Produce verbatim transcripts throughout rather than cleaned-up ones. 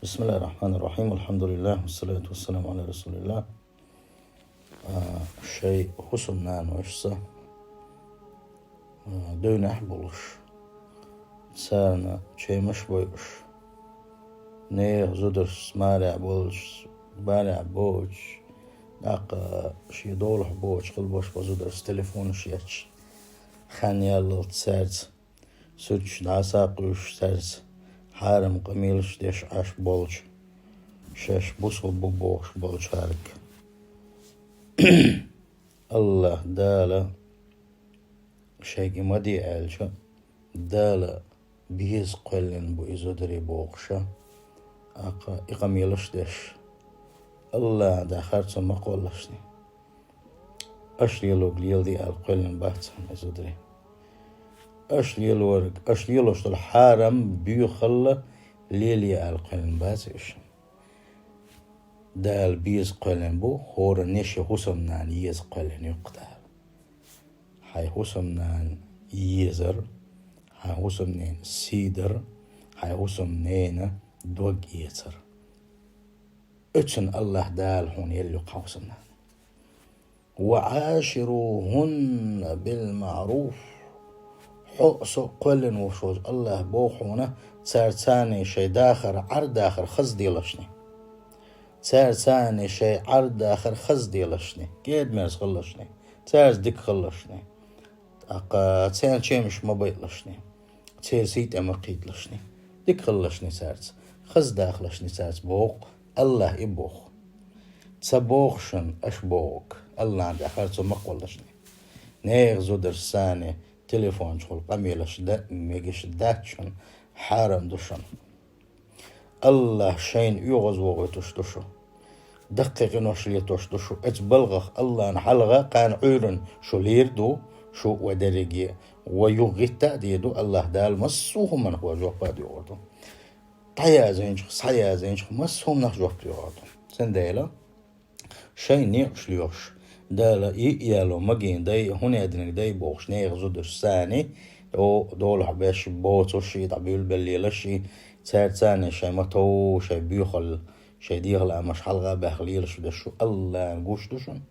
بسم الله الرحمن الرحيم. الحمد لله والصلاة والسلام على رسول الله. А, шай хӀусамнаношца, а, дуьйнахь болуш, царна чемаш бойуш, нехан зударшца марехь болуш, марехь боцуш, тӀаккха шен долахь боцуш хила болуш болу зударшца телефонаш етташ, хан яллалц цаьрца, суьрташ дӀасакхуьйсуш цаьрца, хьарам къамелаш деш Ӏаш болчу, шаьш бусалба бу бохуш болчаьрга. АллахӀ Дала шайга и ма де аьлча, Дала беза кхоьллина бу и зударий бохуша, тӀаккха и къамелаш деш, АллахӀан дуьхьа харцо ма кхоллашний. Аша лелорг леладе аьлла кхоьллина бац хьуна и зударий. Аша лелорг, аша лелош долу хьарам, боьхалла лелае аьлла кхоьллина бац уьш. Дала беза кхоьллина бу, хӀора неше хӀусамнана еза кхоьллина ю-кх Дала. Хьайн хӀусамнана езар, хьайн хӀусамнена сий дар, хьайн хӀусамнена дог эцар. Оьцун АллахӀ Дала хьуна елла ю-кх хьан хӀусамнана. «وعاشروهن بالمعروف». Хьо а, со а кхоьллина волуш волчу АллахӀа боху хьуна, цаьрца шайн дахар, Ӏар-дахар хаза делашний. Цаьрца шайн Ӏар-дахар хаза делашний, кӀеда-мерза хилалашний, цаьрца дика хилалашний. ТӀаккха церан чемаш ма байъалашний, церан сий тӀе ма кхийдалашний, дика хилалашний цаьрца, хаза дахалашний цаьрца боху, АллахӀа и боху. Ца боху шуна аша бохург, АллахӀан дуьхьа харцо ма кхоллашний. Нехан зударшца телефон чухула къамелаш дан мегаш дац шуна, хьарам ду шуна. АллахӀ шайна оьгӀазвохуьйтуш ду шу. Даккхий къинош летош ду шу. Оцу балхах АллахӀна хьалха кхана Ӏуьйранна шу лийр ду, шу а, вай дерриге а, вай юхагӀитта а дийр ду, АллахӀ Дала массо а хӀуманах вай жоп а доьхур ду. ДӀаяздинчух, схьаяздинчух массо а хӀуманах жоп доьхур ду. Цундела шайн некъаш лоьхуш, Дала и а яло магийна дай, хӀун а динарг дай бохуш, нехан зударшца, о, долахь беш боцуш и, дӀабуьйлабеллелаш и, цаьрца шайн ма тов, шайн боьхалла, шайн дегӀан амалш хьалха а баьхна лелаш дерш шу АллахӀна гуш ду шуна.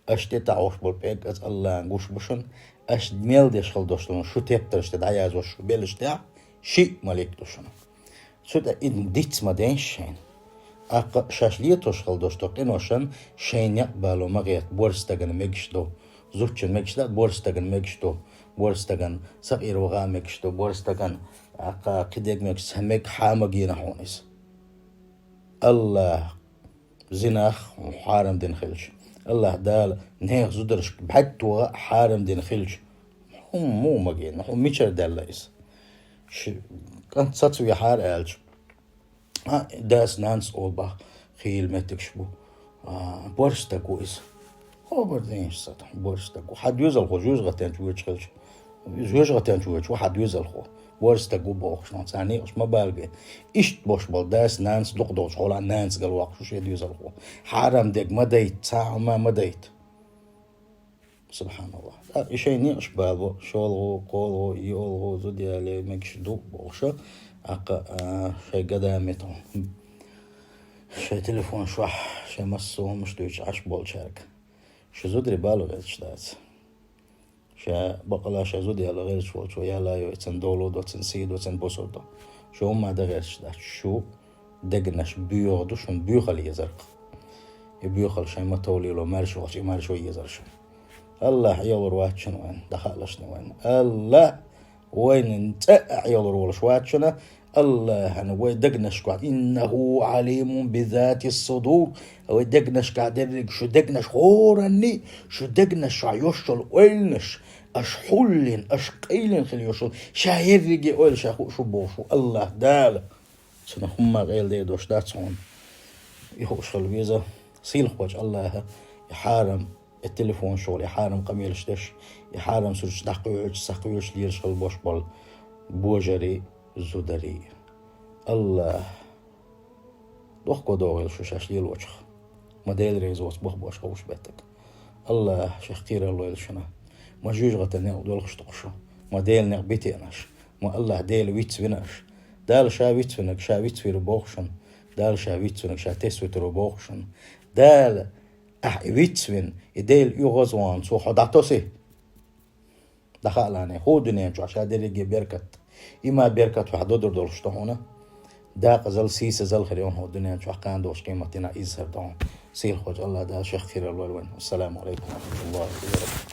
Аша тӀетаӀош болу пӀегг оцу АллахӀна гуш бу шуна. Аша мел деш хила долуш долу шу тептарш тӀе дӀаяздеш шу беллачу тӀехь, шиъ малик ду шуна. Цу тӀе и диц ма дайша шайна. ТӀаккха шаьш летош хила долуш долу къиношна шайн некъ бало ма гӀерта, борша стагана мегаш ду. Зудчун мегаш дац, борша стагана мегаш ду. Борша стагана сакъера ваха а мегаш ду, борша стагана тӀаккха кхидерг мегаш, цхьа мега хьан магийна хьуна иза. АллахӀ зинах хьарам дина хилча, АллахӀ Дала нехан зударшка бӀаьрг тоха а хьарам дина хилча, хӀун муха магийна, хӀун мичара даьлла иза? Ши кӀант сацавехьара аьлча, а, дас-нанас олу бах, хийла меттигаш бу. А, борша стаг ву иза. Хабар дийша сацавехьа, борша стаг ву. Хьан доьзалхо жоьжахатен чу воьдуш хилча, жоьжахатен чу воьдуш ву хьан доьзалхо. Борша стаг ву бохуш, нах царна некъаш ма балабе. Иштта бош болу дас-нанас дукха долчу хьолахь нанас галваккхуш ву шен доьзалхо. Хьарам дерг ма дайта, цхьа хӀума ма дайта. СубхьаналлахӀ. ТӀаккха и шайн некъаш бало, шолгӀа, кхоалгӀа, йолгӀа, зуда яле мегаш ду бохуша, тӀаккха, а, шайн гада мето. Шайн телефон шохь, шайн массо а хӀумаш дуьйцуш Ӏаш болчаьрга. Шу зударий бала гӀерташ дац. Ша бакъала шайн зуда яла гӀерташ волчо яла йо, цуьнан долу до, цуьнан сий до, цуьнан бусар до. Шу хӀумма дан гӀерташ дац. Шу дегнаш боьха ду, шуна боьхалла езар-кх. И боьхалла шайн ма товлийла, маьрша волчу и маршо езар шуна. АллахӀ Ӏелур вац шуна вайн, дӀахаалаш шуна вайн. АллахӀ вайна цӀа а Ӏелур волуш вац шуна, АллахӀана вай дегнашкахь, «إنه عليم بذات الصدور», вай дегнашкахь дерриг шу дегнаш хӀоранний, шу дегнаш чохь йош йолу ойланаш, аша хьуллина, аша къийлина хила йош йолу, ша ерриге ойла ша хууш ву бохуш ву АллахӀ Дала. Цунах хӀумма къайла дер долуш дац хьуна. И хууш хила веза, сийлахь волчу АллахӀа, и хьарам, и телефон шугӀур, и хьарам къамелаш деш, и хьарам суьрташ дӀакхоьхьуьйтуш, схьакхоьхьуьйтуш лелаш хила бош болу божарий, зударий. АллахӀ дохко догӀийла шу шаьш лелочух. Ма Дела реза воцу бахбош ховш беттиг. АллахӀ шех кхерар лойла шуна. Ма жоьжахатан некъ долхуш ду-кх шу. Ма Дела некъ битиъна аша. Ма АллахӀ Дела вицвина аша. Дала ша вицвинарг ша вицвийр ву боху шуна. Дала ша вицвинарг ша тесвитаро боху шуна. Дала, ахь и вицвина, и Дела оьгӀазвахана цо хьо дӀатосий. ДӀахаалахь, хӀу дуьнен чохь ша дерриге беркат. И ма беркат хьох додур долуш ду хьуна. Декъазалла, сийсазалла хир ю хьуна хӀу дуьнен чохь, кхана долчу къематдийнахь иза хир ду хьуна. Сийлахьчу АллахӀ Дала шех кхерар лойла вайн. Ассаламу алейкум ва рахматуллахи ва баракатух.